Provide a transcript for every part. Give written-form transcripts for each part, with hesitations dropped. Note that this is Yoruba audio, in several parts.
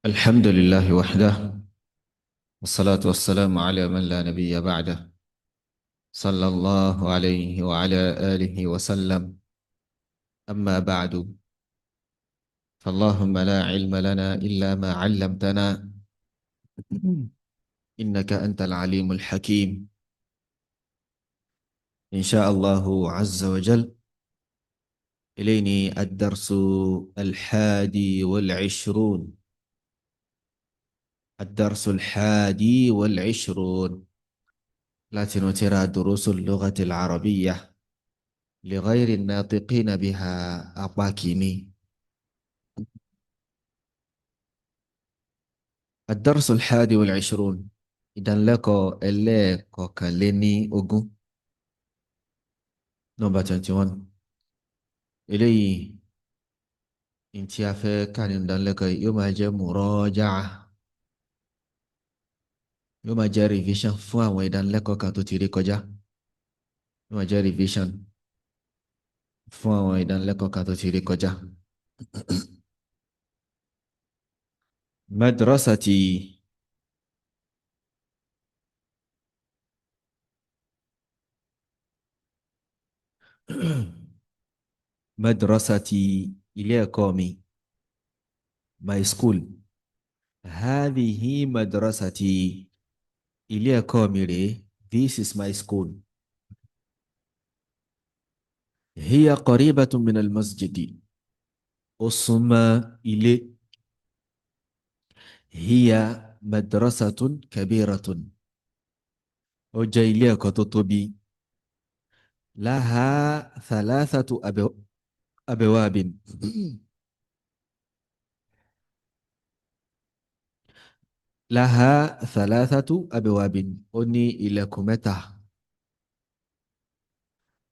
الحمد لله وحده، والصلاة والسلام على من لا نبي بعده، صلى الله عليه وعلى آله وسلم. أما بعد، فاللهم لا علم لنا إلا ما علمتنا، إنك أنت العليم الحكيم. إن شاء الله عز وجل إليني الدرس الحادي والعشرون. الدرس الحادي والعشرون لاتن ترى دروس اللغة العربية لغير الناطقين بها أقاكيني. الدرس الحادي والعشرون. إذن لكو إليكو كاليني أغو نمبر 21. إلي انتي afẹ́ kà nínú ìdánilẹ́kọ̀ọ́ yìí yóò máa jẹ́ muraja'a, yóò máa jẹ́ revision fún àwọn ìdánilẹ́kọ̀ọ́ kan tó ti rí kọjá, yóò máa jẹ́ revision fún àwọn ìdánilẹ́kọ̀ọ́ kan tó ti rí kọjá. Madrasati. Madrasati, ilé ẹ̀kọ́ mi, my school. Hadhihi madrasati, ilé ẹ̀kọ́ mi rèé, this is my school. Hiya qaribatun min al-masjidi, ó súnmọ́ ilé. Hiya madrasatun kabiratun, ó jẹ́ ilé ẹ̀kọ́ tó tóbi. Laha thalathatu abwabin. Laha thalathatu abwabin, ó ní ilẹ̀kùn mẹ́ta.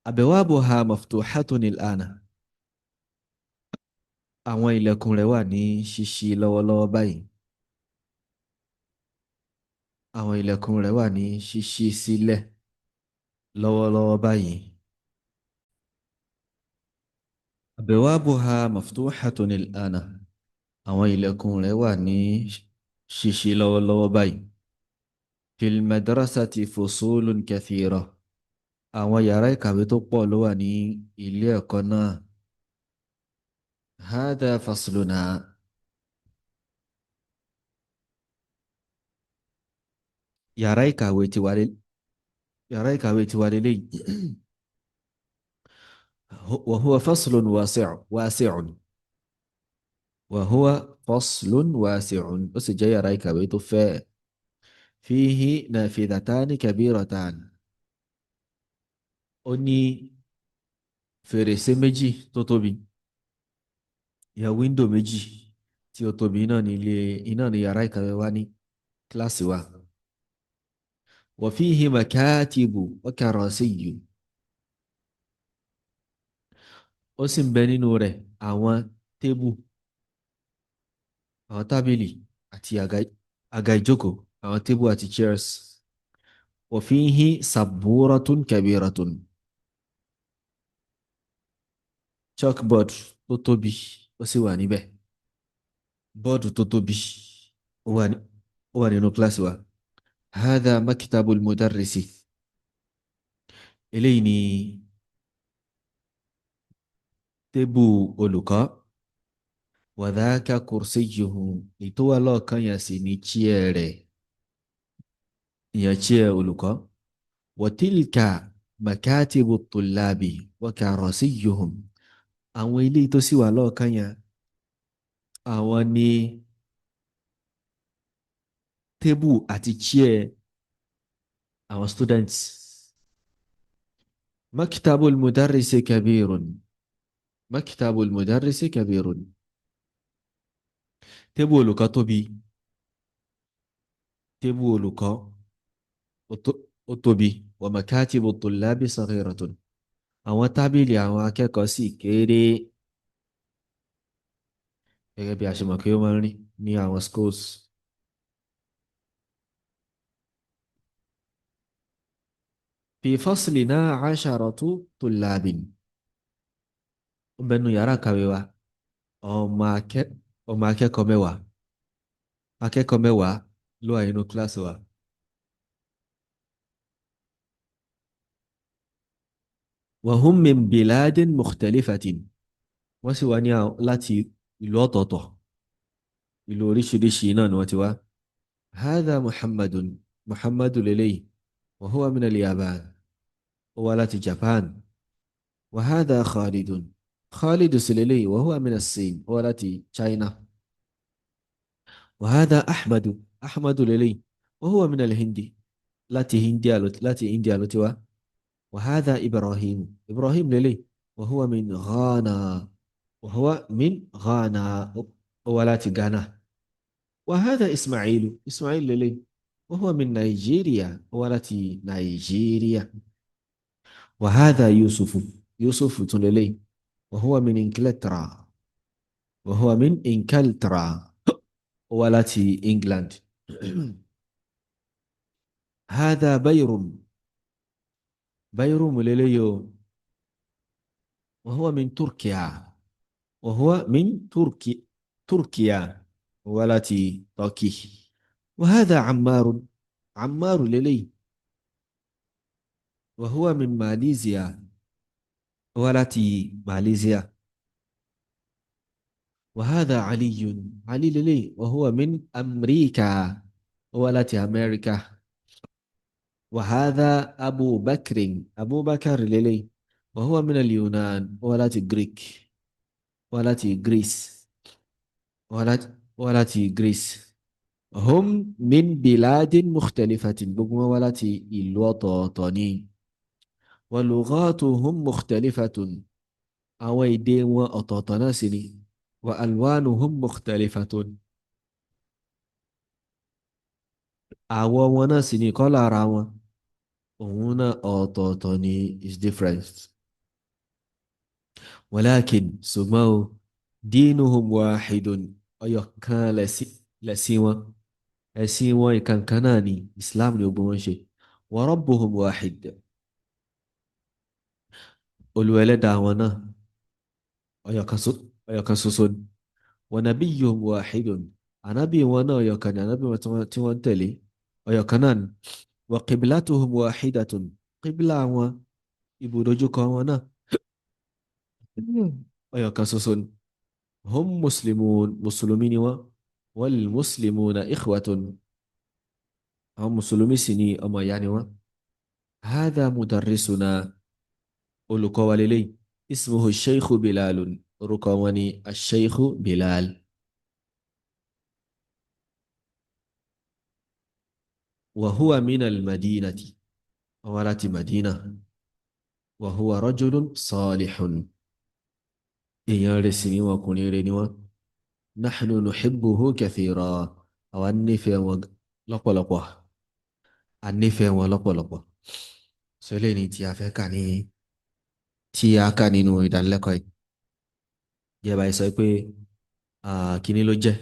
Abwabuha maftuhatun al-ana, àwọn ilẹ̀kùn rẹ̀ wà ní ṣíṣí lọ́wọ́lọ́wọ́ báyìí. Àwọn ilẹ̀kùn rẹ̀ wà ní ṣíṣí sílẹ̀ lọ́wọ́lọ́wọ́ báyìí. Abwabuha maftuhatun al-ana, àwọn ilẹ̀kùn rẹ̀ wà ní ṣíṣí lọ́wọ́lọ́wọ́ báyìí. Fil madrasati fusulun kathira, àwọn yàrá ìkàwé tó pọ̀ ló wà ní ilé ẹ̀kọ́ náà. Hadha fasluna, yàrá ìkàwé tiwa lé, yàrá ìkàwé tiwa lélẹ́yìí. Wa huwa faslun wasi'un, wasi'un. Wa huwa faslun wasi'un, ó sì jẹ́ yàrá ìkàwé tó fẹ̀. Fihi nafidhatani kabiratan, ó ní fèrèsé méjì tó tóbi, ìyẹn wíńdò méjì tí ó tóbi iná ní ilé, iná ní yàrá ìkàwé wa ní kíláàsì wa. Wa fihi makatibu wa karasiyyu, ó sì ń bẹ nínú rẹ̀ àwọn tébù, àwọn tábìlì àti àga ìjókòó, àwọn tébù àti chairs. Wa fihi sabburatun kabiratun, chalkboard tó tóbi ó sì wà níbẹ̀, bọ́ọ̀dù tó tóbi ó wà nínú kíláàsì wa. Hadha maktabul mudarrisi, eléyìí ni tébù olùkọ́. Wa dhaka kursiyyuhu, èyí tó wà lọ́ọ̀kan yẹn sì ní chair rẹ̀, ìyẹn chair olùkọ́. Wa tilka makatibu tullabi wa karasiyyuhum, àwọn ilé tó sì wà lọ́ọ̀kan yẹn àwọn ní tébù àti chair àwọn students. Maktabul mudarrisi kabirun, maktabul mudarrisi kabirun, tébù olùkọ́ tóbi, tébù olùkọ́ ó tóbi. Wa makatibu tullabi saghiratun, àwọn tábìlì àwọn akẹ́kọ̀ọ́ sì kéré, gẹ́gẹ́ bí a ṣe mọ̀ pé ó máa ń rí ní àwọn schools. Fi faslina asharatu tullabin, ó bẹnu yàrá kàwé wa ọmọ akẹ́kọ̀ọ́ mẹ́wàá. Akẹ́kọ̀ọ́ 10 ló wà nínú kíláàsì wa. Wa hum min biladin mukhtalifatin. Wọ́n sì wá ní láti ìlú ọ̀tọ̀ọ̀tọ̀, ìlú oríṣiríṣi náà ni wọ́n ti wá. Hadha Muhammadun, Muhammadu leleyi, wa huwa min al-Yaban, ó wá láti Japan. Wa hadha Khalidun, Khalidu sì leleyi, wa huwa min as-Sin, ó wá láti China. Wa hadha Ahmadu, Ahmadu leleyi, wa huwa min al-Hindi, láti India ló ti wá. Wa hadha Ibrahim, Ibrahim leleyi, wa huwa min Ghana, wa huwa min Ghana, ó wá láti Ghana. Wa hadha Ismailu, Ismail leleyi, wa huwa min Nigeria, ó wá láti Nigeria. Wa hadha Yusufu, Yusufu tún leleyi, wa huwa min Ingiltara, wa huwa min Ingiltara, ó wá láti England. Hadha Bayrum, Bayrum leleyi o, wa huwa min Turkiya, wa huwa min Turkiya, ó wá láti Turkey. Wa hadha Ammaru, Ammaru leleyi, wa huwa min Malaysia, ó wá láti Malaysia. Wa hadha Aliyun, Ali leleyi, wa huwa min Amrika, ó wá láti Amẹ́ríkà. Wa hadha Abu Bakrin, Abu Bakr leleyi, wa huwa min al-Yunan, ó wá láti Greek, ó wá láti Greece, ó wá láti Greece. Hum min biladin mukhtalifatin, gbogbo wọn wá láti ìlú ọ̀tọ̀ọ̀tọ̀ ni. Wa lughatuhum mukhtalifatun, àwọn èdè wọn ọ̀tọ̀ọ̀tọ̀ náà sì ni. Wa alwanuhum mukhtalifatun, àwọ̀ wọn náà sì ni, kọ́lọ̀ ara wọn òun náà ọ̀tọ̀ọ̀tọ̀ ni, is different. Walakin, ṣùgbọ́n o, dinuhum wahidun, ọyọ̀ kan lẹ̀sìn wọn, ẹ̀sìn wọn ìkankan náà ni, Islam ni gbogbo wọn ṣe. Wa rabbuhum wahid, Olúwa ẹlẹ́dàá wọn náà ọyọ̀ kan ṣoṣo ni. Wa nabiyyuhum wahidun, ànábì wọn náà ọyọ̀ kan ni, ànábì wọn tí wọ́n ń tẹ̀lé ọyọ̀ kan náà ni. Wa qiblatuhum wahidatun, qibla wọn, ibùdójúkọ wọn náà ọyọ̀ kan ṣoṣo ni. Hum muslimun, mùsùlùmí ni wọ́n. Wal muslimuna ikhwatun, àwọn mùsùlùmí sì ni ọmọ ìyá ni wọ́n. Hadha mudarrisuna, olùkọ́ wa lélẹ́yìí. Ismuhu Sheikhu Bilalun, orúkọ wọn ni Sheikhu Bilal. Wa huwa min al-Madinati, ó wá láti Madina. Wa huwa rajulun salihun, èèyàn rẹ̀ sì ni wọn, ọkùnrin rẹ̀ ni wọn. Nahnu nuhibbuhu kathira, àwa nífẹ̀ẹ́ wọn lọ́pọ̀lọpọ̀, a nífẹ̀ẹ́ wọn lọ́pọ̀lọpọ̀. Sọ eléyìí ni tí a fẹ́ kà ní, tí a kà nínú ìdánilẹ́kọ̀ọ́ yìí. Gẹ́gẹ́ bá sọ pé kíní ló jẹ́,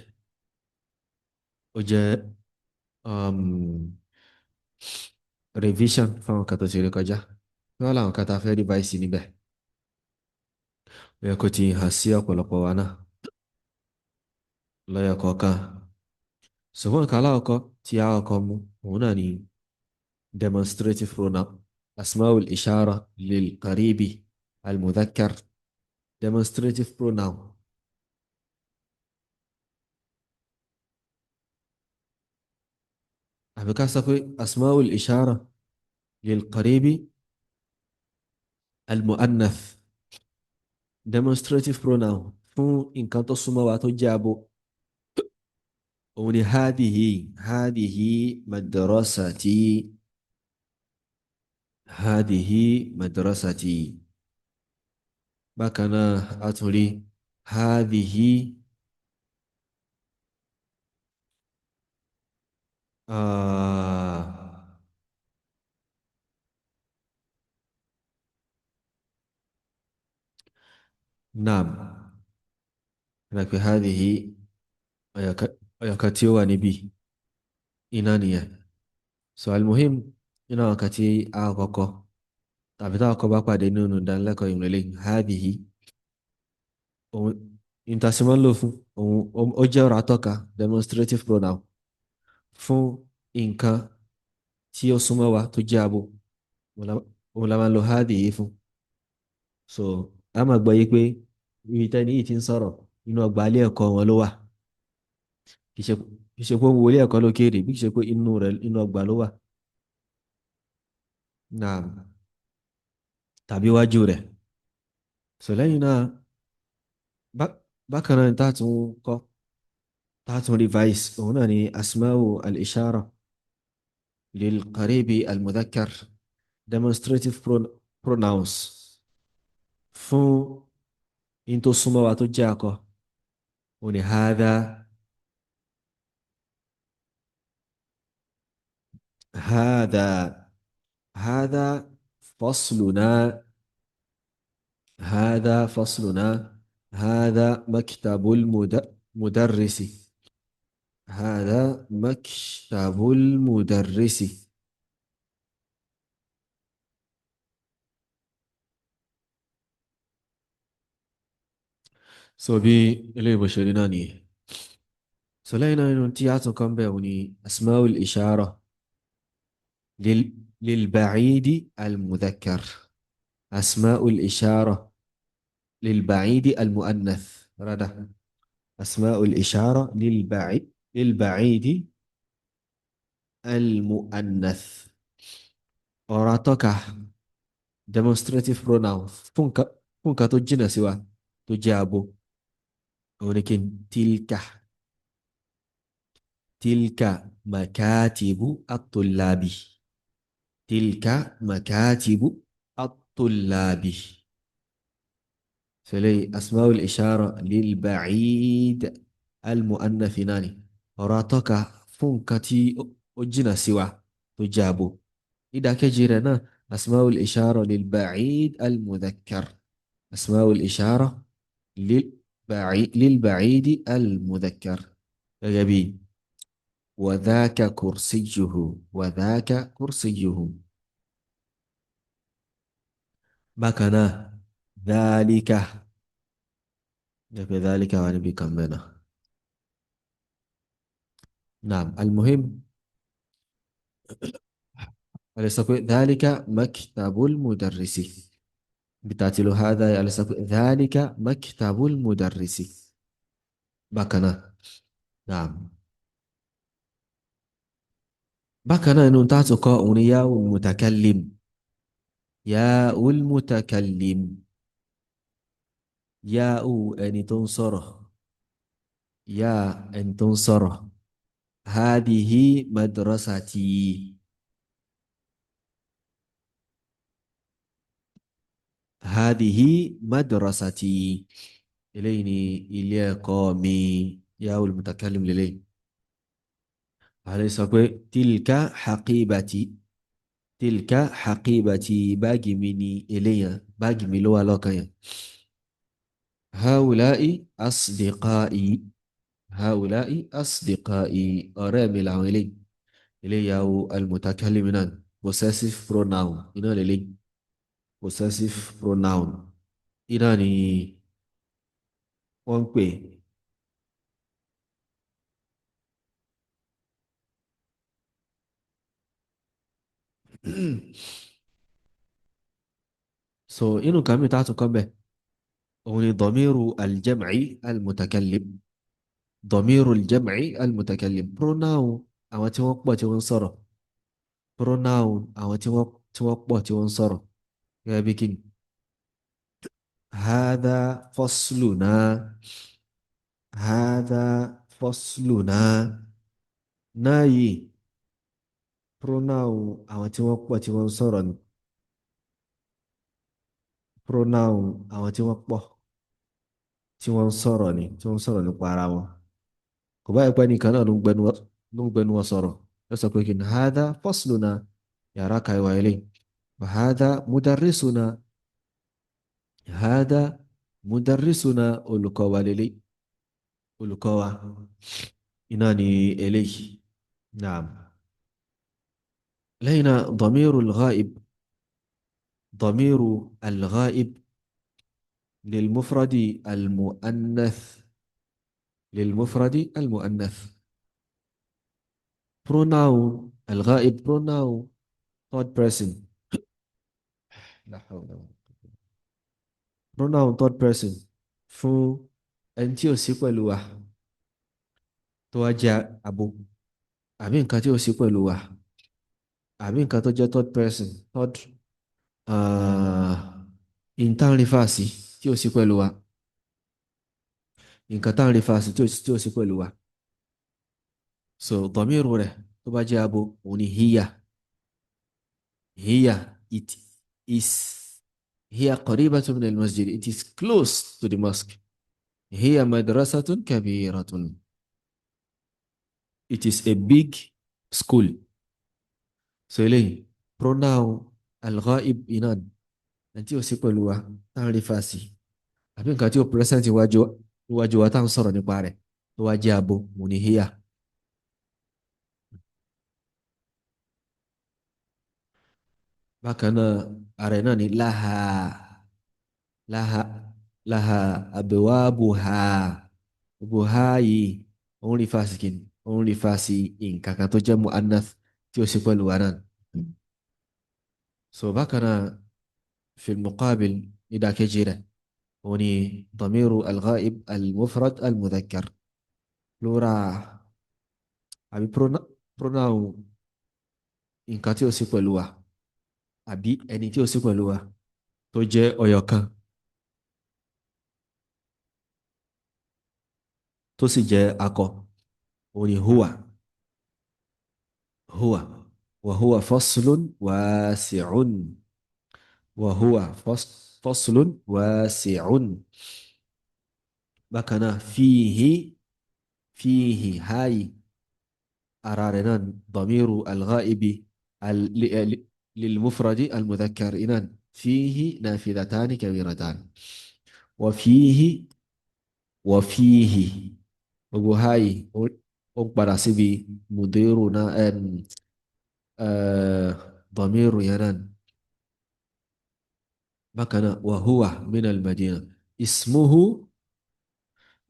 ó jẹ́ revision fáwọn kan tó ti rí kọjá. Wọ́n làwọn kan tá a fẹ́ revise níbẹ̀. Ó yẹ kó ti hàn sí ọ̀pọ̀lọpọ̀ wa náà lọ́yọ̀ kọ̀ọ̀kan. Ṣùgbọ́n nǹkan alákọ̀ọ́kọ́ tí a kọ́kọ́ mú òun náà ni demonstrative pronoun, asmaul ishara lil qaribi al mudhakkar, demonstrative pronoun. Àbí ká sọ pé asmaul ishara lil qaribi al muannath, demonstrative pronoun fún nǹkan tó súnmọ́ wa tó jẹ́ abo. Òun ni hadhihi, hadhihi madrasati, hadhihi madrasati. Bákan náà a tún rí hadhihi naam, rẹ̀ pé hadhihi ọ̀yọ̀kan tí ó wà níbí iná nìyẹn. So almuhim, nínú àwọn kan tí a kọ́kọ́ tàbí táwọn kọ́ bá pàdé nínú ìdánilẹ́kọ̀ọ́ ìrìnlẹ̀ hadhihi, Ìtàsímọ́ lò fún òun, ó jẹ́ ọ̀rọ̀ atọ́ka, demonstrative pronoun, fún nǹkan tí ó súnmọ́ wa tó jẹ́ abo. Òun la máa lo hadhihi fún. So a máa gbọ́ yí pé ibi tẹ́ni yìí ti ń sọ̀rọ̀, inú ọgbà ilé ẹ̀kọ́ wọn ló wà. Kì í ṣe pé ó ń wo ilé ẹ̀kọ́ lókèèrè, bí kì í ṣe pé inú rẹ̀, inú ọgbà ló wà. Naam. Tàbí iwájú rẹ̀. So lẹ́yìn náà, bákan náà tá tún kọ́, tá tún revise, òun náà ni asma'u al-ishara lil-qaribi al-mudhakkar, demonstrative pronouns fún in tó súnmọ́ wa tó jẹ́ akọ. Òun ni hadha, hadha, hadha fasluna, hadha fasluna, hadha maktabul mudarrisi, hadha maktabul mudarrisi. So bí ilé ìbò ṣe rí náà nìyẹn. So lẹ́yìn náà, nínú tí a tún kàn bẹ́ẹ̀ ni asmaul ishara lil-ba'idi al-mudhakkar, asmaul ishara lil-ba'idi al-mu'annath, rádà, asmaul ishara lil-ba'idi al-mu'annath, ọ̀rọ̀ atọ́ka, demonstrative pronoun fún nǹkan tó jìnà sí wa tó jẹ́ abo. Òun ni kí n tilka, tilka makatibu at-tullabi, tilka makatibu at-tullabi. Sẹlẹ̀ asmaul ishara lil-ba'id al-mu'annath náà ni ọ̀rọ̀ atọ́ka fún nǹkan tí ó jìnà sí wa tó jẹ́ abo. Ìdàkejì rẹ̀ náà, asmaul ishara lil-ba'id al-mudhakkar, asmaul ishara lil-ba'id al-mudhakkar, gẹ́gẹ́ bí wa dhaka kursiyuhu, wa dhaka kursiyuhu. Bákan náà, dhalika, gẹ́gẹ́ dhalika wà níbi kan mẹ́nà. Naam, al-muhim, dhalika maktabul mudarrisi, bitatilu hadha, dhalika maktabul mudarrisi. Bákan náà, naam. Bákan náà, inú tá tún kọ́ òun ni ya'ul mutakallim, ya'ul mutakallim, ya'u ẹni tó ń sọ̀rọ̀, yá ẹni tó ń sọ̀rọ̀. Hadhihi madrasati, hadhihi madrasati, eléyìí ni ilé ẹ̀kọ́ mi, ya'ul mutakallim lélẹ́yìí. Àlẹ́ sọ pé tilka haqibati, tilka haqibati, báàgì mi ni eléyàn, báàgì mi ló wà lọ́kàn yẹn. Haula'i asdiqai, haula'i asdiqai, ọ̀rẹ́ mi làwọn eléyìí. Eléyàwó al-mutakallim náà, possessive pronoun iná lélẹ́yìí, possessive pronoun iná ni wọ́n ń pè. So inú kan mi tá tún kọ́ bẹ́ẹ̀ òun ni dọ̀míru aljam'i almutakallim, dọ̀míru aljam'i almutakallim, pronoun àwọn tí wọ́n pọ̀ tí wọ́n ń sọ̀rọ̀, pronoun àwọn tí wọ́n pọ̀ tí wọ́n ń sọ̀rọ̀, gẹ́gẹ́ bí kí ni hadha fasluna, hadha fasluna, náà yìí pronoun àwọn tí wọ́n pọ̀ tí wọ́n ń sọ̀rọ̀ ni, pronoun àwọn tí wọ́n pọ̀ tí wọ́n ń sọ̀rọ̀ ni, tí wọ́n ń sọ̀rọ̀ nípa ara wọn. Kò báyìí pé nìkan náà ló ń gbẹnu wọn sọ̀rọ̀, ló sọ pé kí ni hadha fasluna, yàrá kàwé eléyìí, wa hadha mudarrisuna, hadha mudarrisuna, olùkọ́ wa lélẹ̀, olùkọ́ wa iná ni eléyìí. Naam. Lẹ́yìn náà, damiru al-ghaib, damiru al-ghaib, للمفرد المؤنث، للمفرد المؤنث. Pronoun الغائب، pronoun third person. لا حول ولا قوة. Pronoun third person fún ẹni tí ò sí pẹ̀lú wa tó wá jẹ́ abo, àbí nǹkan tí ò sí pẹ̀lú wa, àbí nǹkan tó jẹ́ third person, third in tá ń refer sí tí ò sí pẹ̀lú wa, nǹkan tá ń refer sí tí ò sí pẹ̀lú wa. So dọ̀míìrù rẹ̀ tó bá jẹ́ abo òun ni hiya. Hiya, it is. Hiya qaribatun min al-masjid, it is close to the mosque. Hiya madrasatun kabiratun, it is a big school. So eléyìí pronoun al-ghaib inan, ẹni tí ó sí pẹ̀lú wa tá ń refer sí, àbí nǹkan tí ó present iwájú wa tá ń sọ̀rọ̀ nípa rẹ̀ tó wá jẹ́ abo òun ni hiya. Bákan náà ààrẹ náà ni láha, láha, láha abwabuha. Gbogbo ha yìí òun rí fásitì kìíní, òun rí fásitì nǹkan kan tó jẹ́ mu'annath tí ó sì pẹ̀lú wa náà. So bákan náà fil muqabil, nídàkejì rẹ̀ òun ni damiru al-ghaib al-mufrad al-mudhakkar, plural àbí pronoun nǹkan tí ó sì pẹ̀lú wa àbí ẹni tí ó sí pẹ̀lú wa tó jẹ́ ọyọ kan tó sì jẹ́ akọ òun ni huwa. Huwa wa huwa faslun wasi'un, wa huwa faslun wasi'un. Bákan náà fíhì, fíhì háyì ara rẹ̀ náà damiru al-ghaibi للمفرد المذكر إنان فيه نافذتان كبيرتان. وفيه، وفيه gbogbo háyì ó ń padà síbi mùdírù náà, ضمير ينان. bákan náà وهو من المدينة اسمه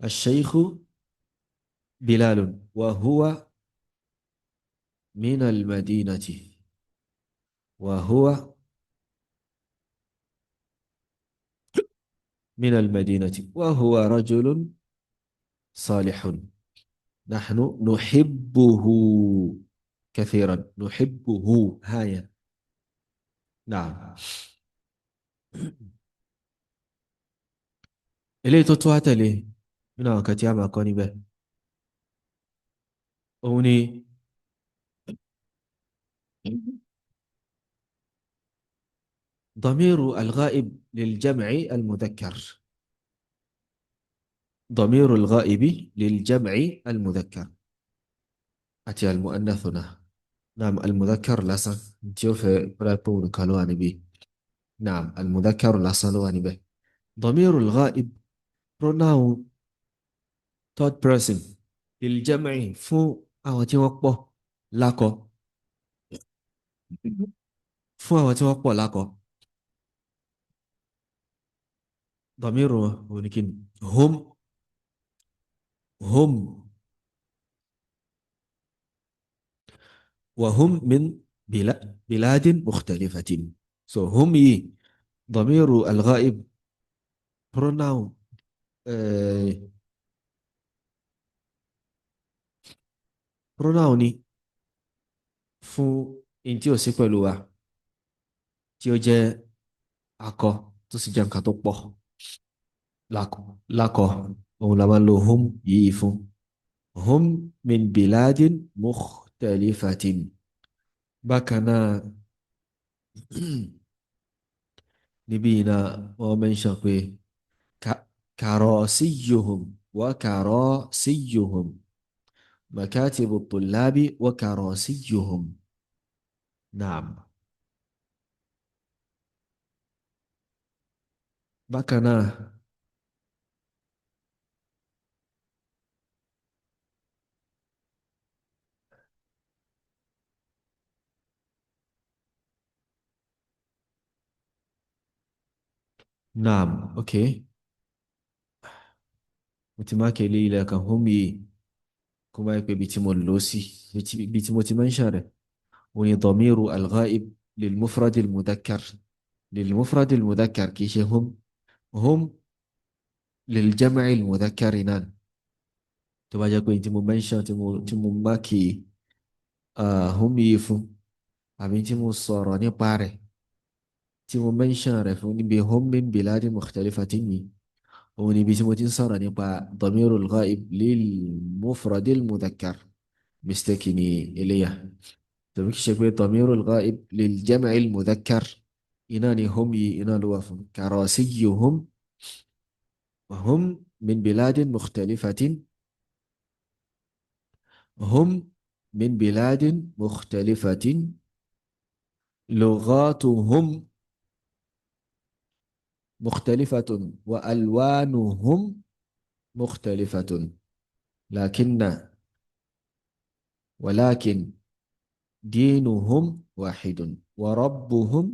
الشيخ بلال وهو من المدينة، وهو من المدينة وهو رجل صالح نحن نحبه كثيرا. نحبه هايا. نعم. Eléyìí tó tún wá tẹ̀lé nínú àwọn kan tí a máa kọ́ níbẹ̀ òun ni ضمير الغائب للجمع المذكر، ضمير الغائب للجمع المذكر àti المؤنث náà. نعم، المذكر lásán tí ó fẹ́ pẹ́lẹ́pẹ́ nìkan ló wà níbí. نعم، المذكر lásán ló wà níbẹ̀. ضمير الغائب pronoun third person للجمع fún àwọn tí wọ́n pọ̀ lákọ, fún àwọn tí wọ́n pọ̀ lákọ. ضمير òun ni kíni? هم، هم وهم من بلاد مختلفة. So هم yìí ضمير الغائب pronoun pronoun ni fún in tí ó sí pẹ̀lú wa tí ó jẹ́ akọ tó sì jẹ́ nǹkan tó pọ̀ lákọ, òun la máa ń lo hum yìí fún. Hum min biladin mukhtalifatin. Bákan náà níbí iná wọ́n mention pé karasiyuhum wa karasiyuhum makatibu tullabi wa karasiyuhum. Naam. Bákan náà naam, okay. Mo ti máàkì eléyìí lẹ́ẹ̀kan. Hum yìí kó máa pé ibi tí mo lò sí, ibi tí mo ti mention rẹ̀, òun ni dọ̀míru al-ghaib lil-mufrad al-mudhakkar. Lil-mufrad al-mudhakkar, kì í ṣe hum. Hum lil-jam'i al-mudhakkar náà. Tó bá jẹ́ pé tí mo mention, tí mo máàkì hum yìí fún, àbí tí mo sọ̀rọ̀ nípa rẹ̀, tí mo mention rẹ̀ fún níbi hum min biladi mukhtalifatin yìí, òun níbi tí mo ti ń sọ̀rọ̀ nípa damirul ghaib lil mufradil mudhakkar. Mistake ni eléyà, tàbí kì í ṣe pé damirul ghaib lil jam'il mudhakkar iná ni hum yìí iná ló wà fún. Karasiyuhum wa hum min biladin mukhtalifatin, hum min biladin mukhtalifatin, lughatuhum مختلفة وألوانهم مختلفة، لكن ولكن دينهم واحد وربهم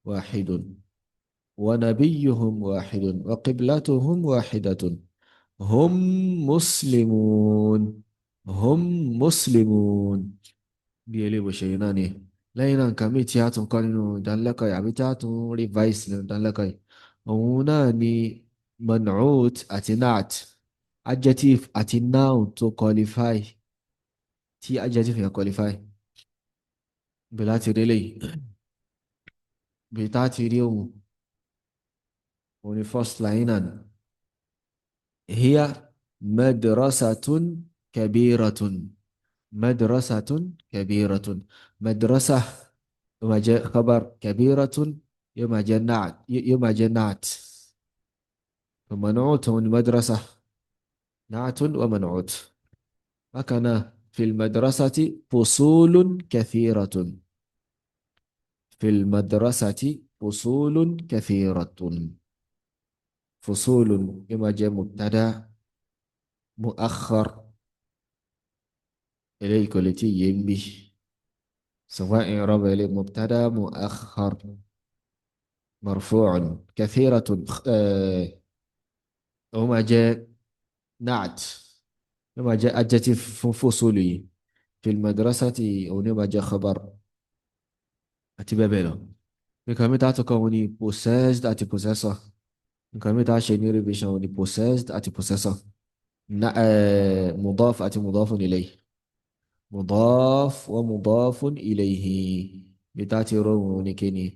واحد ونبيهم واحد وقبلتهم واحدة، هم مسلمون، هم مسلمون. Bí eléyìí bó ṣe rí náà ni. Lẹ́yìn náà, nǹkan míì tí a tún kọ́ nínú ìdánilẹ́kọ̀ọ́ yìí, àbí tí a tún revise nínú ìdánilẹ́kọ̀ọ́ yìí, òun náà ni man'ut àti na'at, adjective àti noun tó qualify, tí adjective yẹn qualify. Bí láti rí lèyí, bí tá ti rí òun, òun ni first line náà ni. Hiya madrasatun kabiratun, madrasatun kabiratun. Madrasa yóò máa jẹ́ khabar, kabiratun yóò máa jẹ́ na'at, yóò máa jẹ́ na'at. Man'ut òun ni madrasa, na'atun wa man'ut. Bákan náà, fil madrasati fusulun kathiratun, fil madrasati fusulun kathiratun. Fusulun yóò máa jẹ́ mubtada mu'akhkhar. Eléyìí kò lè tí yé ń bí سواء إعراب إليه مبتدا مؤخر مرفوع. كثيرة هما جاء نعت، هما جاء adjective فصولي. في المدرسة هما جاء خبر àti bẹ́ẹ̀ bẹ́ẹ̀ lọ. Nǹkan mi tá a tún kọ́ wọn ni possessed àti possessor. Nǹkan mi tá a ṣe ní revision wọn ni possessed àti possessor. Na mudaf àti mudafun ilayhi, mudaf wa mudafun ilayhi. Bí tá a ti rọrùn ní kíni?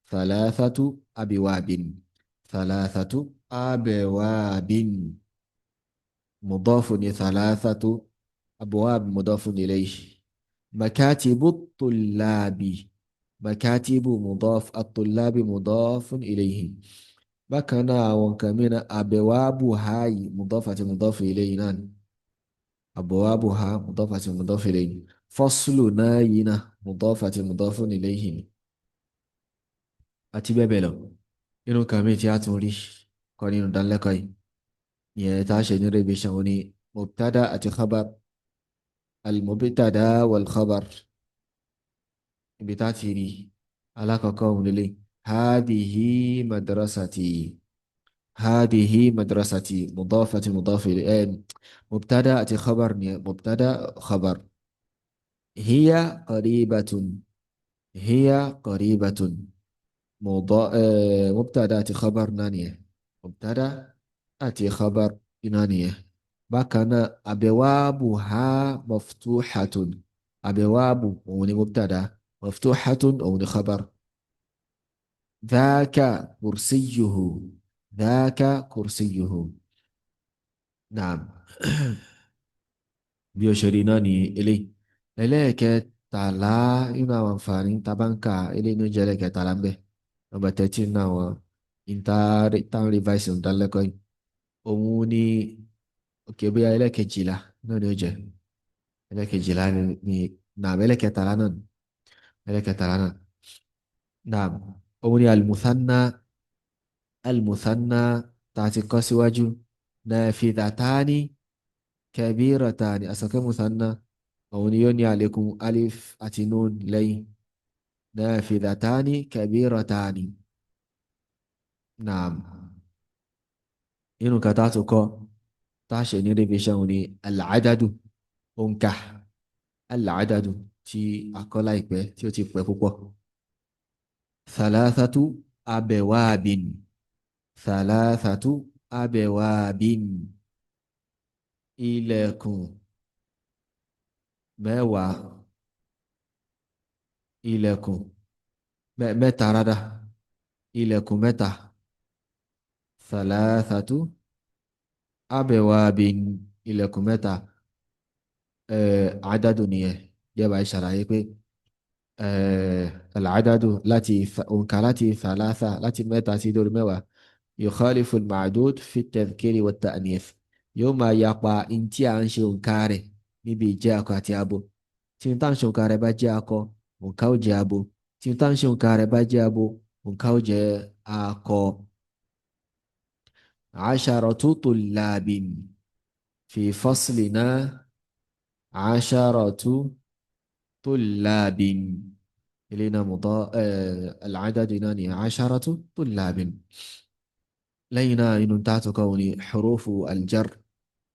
Thalathatu abiwabin, thalathatu abwabin. Mudaf ní thalathatu abwab, mudafun ilayhi. Makatibu tullabi, makatibu mudaf, at-tullabi mudafun ilayhi. Bákan náà, àwọn nǹkan mìíràn, abwabuha yìí, mudaf àti mudaf ilayhi náà ni. Abwabuha mudaf àti mudaf ilayhi. Faslu náà yìí náà, mudaf àti mudafun ilayhi ni, àti bẹ́ẹ̀ bẹ́ẹ̀ lọ. Nínú nǹkan míì tí a tún rí kọ́ nínú ìdánilẹ́kọ̀ọ́ yìí, ìyẹn tá a ṣe ní revision, ní mubtada àti khabar, al-mubtada wal khabar. Ibi tá a ti rí alákọ̀ọ́kọ́ òun lélẹ̀: hadihi madrasati, hadihi madrasati, mudaf àti mudaf ilayhi, mubtada àti khabar ni, mubtada khabar. Hiya qaribatun, hiya qaribatun, mubtada àti khabar náà nìyẹn, mubtada àti khabar náà nìyẹn. Bákan náà, abwabuha maftuhatun. Abwabu òun ni mubtada, maftuhatun òun ni khabar. Dhaka kursiyuhu, dhaka kursiyuhu. Naam, bí ó ṣe rí náà ní eléyìí. Ẹlẹ́ẹ̀kẹtàlá nínú àwọn àǹfààní tabanka eléyìí ló jẹ́ ẹlẹ́ẹ̀kẹtàlá ń bẹ, number 13 náà, àwọn ìta revise ìdánilẹ́kọ̀ọ́ yìí, òun ni òkè bóyá ẹlẹ́ẹ̀kejìlá náà ni ó jẹ́ ẹlẹ́ẹ̀kejìlá ni. Naam, ẹlẹ́ẹ̀kẹtàlá náà, ẹlẹ́ẹ̀kẹtàlá náà. Naam, òun ni al-muthanna. Al-muthanna tá a ti kọ́ síwájú, nafidatani kabiratani. Àsọ̀kẹ́ muthanna òun ni yóò ní àlékún alif àti nun lẹ́yìn. Nafidatani kabiratani. Naam, inú kan tá a tún kọ́ Tá a ṣe ní revision ní al-adadu, òǹkà al-adadu tí a kọ́ láìpẹ́ tí ó ti pẹ́ púpọ̀. Thalathatu abwabin, thalathatu abwabin, ilẹ̀kùn mẹ́wàá, ilẹ̀kùn mẹ́ta rárá, ilẹ̀kùn mẹ́ta. Thalathatu abwabin, ilẹ̀kùn mẹ́ta. Àdádù nìyẹn. Jẹ́ bá ṣàlàyé pé al-adadu láti òǹkà láti thalatha, láti mẹ́ta sí dórí mẹ́wàá, yukhalifu al-ma'dud fi at-tadhkiri wa at-ta'nith, yóò máa yapa in tí a ń ṣe òǹkà rẹ̀ níbi ìjẹ́ akọ àti abo. Tí n tá ń ṣe òǹkà rẹ̀ bá jẹ́ akọ, òǹkà ó jẹ́ abo. Tí n tá ń ṣe òǹkà rẹ̀ bá jẹ́ abo, òǹkà ó jẹ́ akọ. Asharatu tullabin fi faslina, asharatu tullabin, إلينا مضاء العدد ناني عشرة طلاب. لينا إن كوني حروف الجر،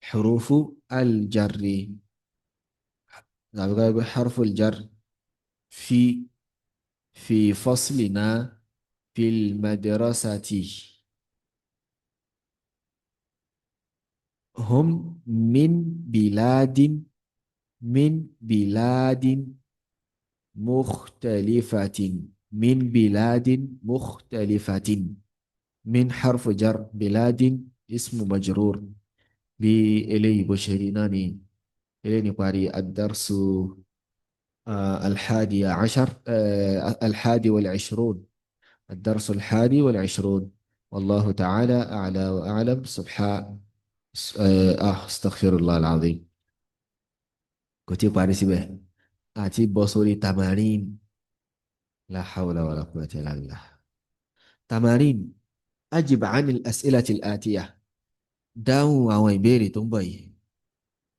حروف الجر، حرف الجر في فصلنا في المدرسة هم من بلاد، من بلاد مختلفة، من بلاد مختلفة، من حرف جر، بلاد اسم مجرور بإلي بشريناني إلي قاري الدرس الحادي عشر، الحادي والعشرون، الدرس الحادي والعشرون. والله تعالى أعلى وأعلم. سبحان استغفر الله العظيم. كنت قاري سبه àti bọ́ sórí tamarin. La hawla wala quwwata illa billah. Tamarin, ajib anil as'ilati al-atiyah, dáhùn àwọn ìbéèrè tó ń bọ̀ yìí.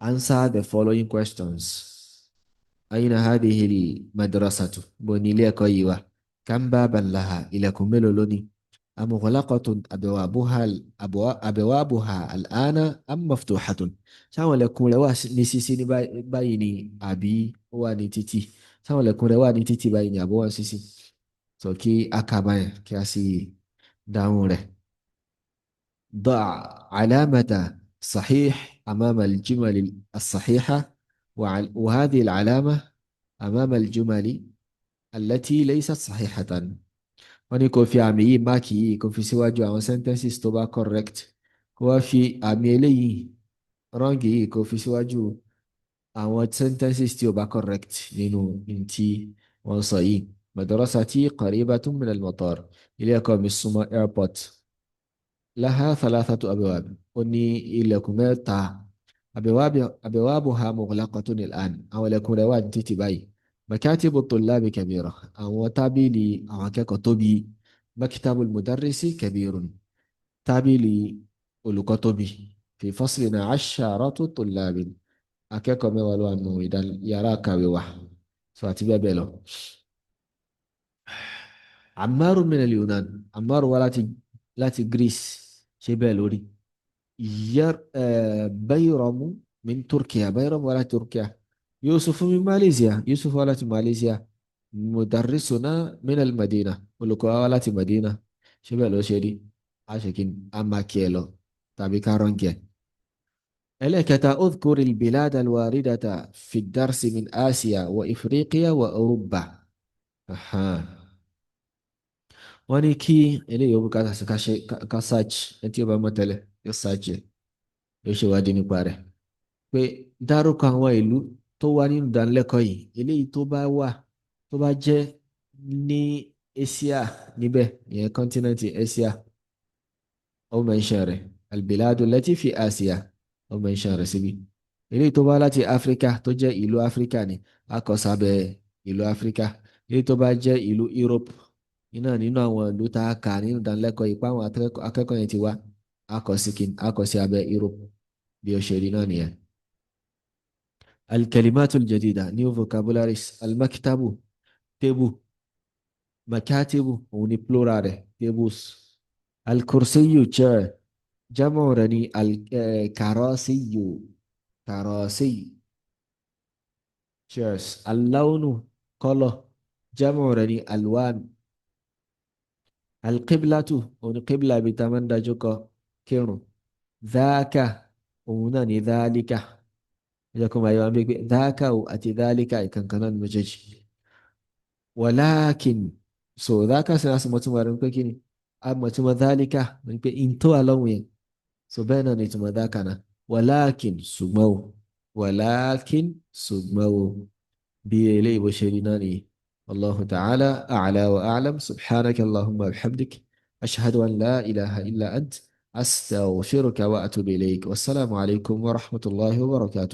Answer the following questions. Ayna hadhihi al-madrasatu, bó ní ilé ẹ̀kọ́ yìí wà? Kam baban laha, ilẹ̀kùn mélòó ló ní? Amughlaqatun abwabuha al-ana am maftuhatun, sáwọn ilẹ̀kùn rẹ̀ wà ní ṣíṣí ní báyìí ni àbí ó wà ní títì? Sáwọn ilẹ̀kùn rẹ̀ wà ní títì báyìí ni àbó wà ní ṣíṣí? So kí a kà báyìí kí a sì dáhùn rẹ̀. ضع علامة صحيح أمام الجمل الصحيحة وهذه العلامة أمام الجمل التي ليست صحيحة. Wọ́n ní kó fi àmì yìí, máàkì yìí, kó fi síwájú àwọn sentences tó bá correct, kó wá fi àmì eléyìí wrong yìí kó fi síwájú àwọn sentences tí ó bá correct nínú tí wọ́n sọ yìí. Madrasati qaribatun min al-matar, ilé ẹ̀kọ́ mi súnmọ́ airport. Laha thalathatu abwab, ó ní ilẹ̀kùn mẹ́ta. Abwabuha mughlaqatun al-an, àwọn ilẹ̀kùn rẹ̀ wà ní títì báyìí. Makatibu tullabi kabira, àwọn tábìlì àwọn akẹ́kọ̀ọ́ tóbi. Maktabul mudarrisi kabirun, tábìlì olùkọ́ tóbi. Fi faslina asharatu tullabin, akẹ́kọ̀ọ́ mẹ́wàá ló wà nù yàrá kàwé wa. So àti bẹ́ẹ̀ bẹ́ẹ̀ lọ. Ammaru min al-Yunan, Ammaru wá láti Greece, ṣé bẹ́ẹ̀ lórí? Bayramu min Turkiya, Bayramu wá láti Turkiya. Yusuf min Malaysia, Yusuf wá láti Malaysia. Mudarrisuna min al-Madina, olùkọ́ wá láti Madina, ṣé bẹ́ẹ̀ ló ṣe rí? A ṣe kí a máa kí ẹ lọ tàbí ká rọ́ǹkì ẹ. Ẹlẹ́kẹta, udhkur al-bilad al-waridata fi ad-darsi min Asia wa Ifriqiya wa Uruba. Wọ́n ní kí eléyìí ó bùkátà sí ká search. Ẹni tí ó bá mọ̀ tẹ́lẹ̀ yóò search ẹ̀, yóò ṣèwádìí nípa rẹ̀ pé dárúkọ àwọn ìlú tó wà nínú ìdánilẹ́kọ̀ọ́ yìí, eléyìí tó bá wà, tó bá jẹ́ ní Asia níbẹ̀, ìyẹn continent Asia, ó mention rẹ̀, albiladu allati fi Asia, ó mention rẹ̀ síbi. Eléyìí tó bá láti Áfíríkà, tó jẹ́ ìlú Áfíríkà ni, a kọ sábẹ́ ìlú Áfíríkà. Eléyìí tó bá jẹ́ ìlú Europe iná nínú àwọn ìlú tá a kà nínú ìdánilẹ́kọ̀ọ́ yìí páwọn akẹ́kọ̀ọ́ yẹn ti wá, a kọ sí abẹ́ Europe. Bí ó ṣe rí náà nìyẹn. Al-kalimatul jadida, new vocabularies. Al-maktabu, table. Makatibu òun ni plural rẹ̀, tables. Al-kursiyyu, chair. Jámọ̀ rẹ̀ ní karasiyu, karasiyu, chairs. Aláwọnù, kọ́lọ̀. Jámọ̀ rẹ̀ ní alwan. Alqiblatu, òun qibla ibi tá a máa ń dájú kọ kírun. Dáàkà, òun náà ní dhalika. Ẹjọ́ kó máa yọ wọn bí pé dáàkà àti dhalika ìkankan náà ní méjèèjì. Walakin, so dáàkà sì náà sì mọ̀túnmọ̀ rẹ̀ ń pé kí ni a mọ̀túnmọ̀ dhalika ń pé in tó wà lọ́wọ́ yẹn. So bẹ́ẹ̀ náà ni ìtumọ̀ dáàkà náà. Walakin, ṣùgbọ́n o, walakin, ṣùgbọ́n o, bí eléyìí bó ṣe rí náà nìyí. Wallahu ta'ala a'la wa a'lam. Subhanaka allahumma wa bihamdik, ashhadu an la ilaha illa ant, astaghfiruka wa atubu ilayk. Wassalamu alaikum wa rahmatullahi wa barakatuh.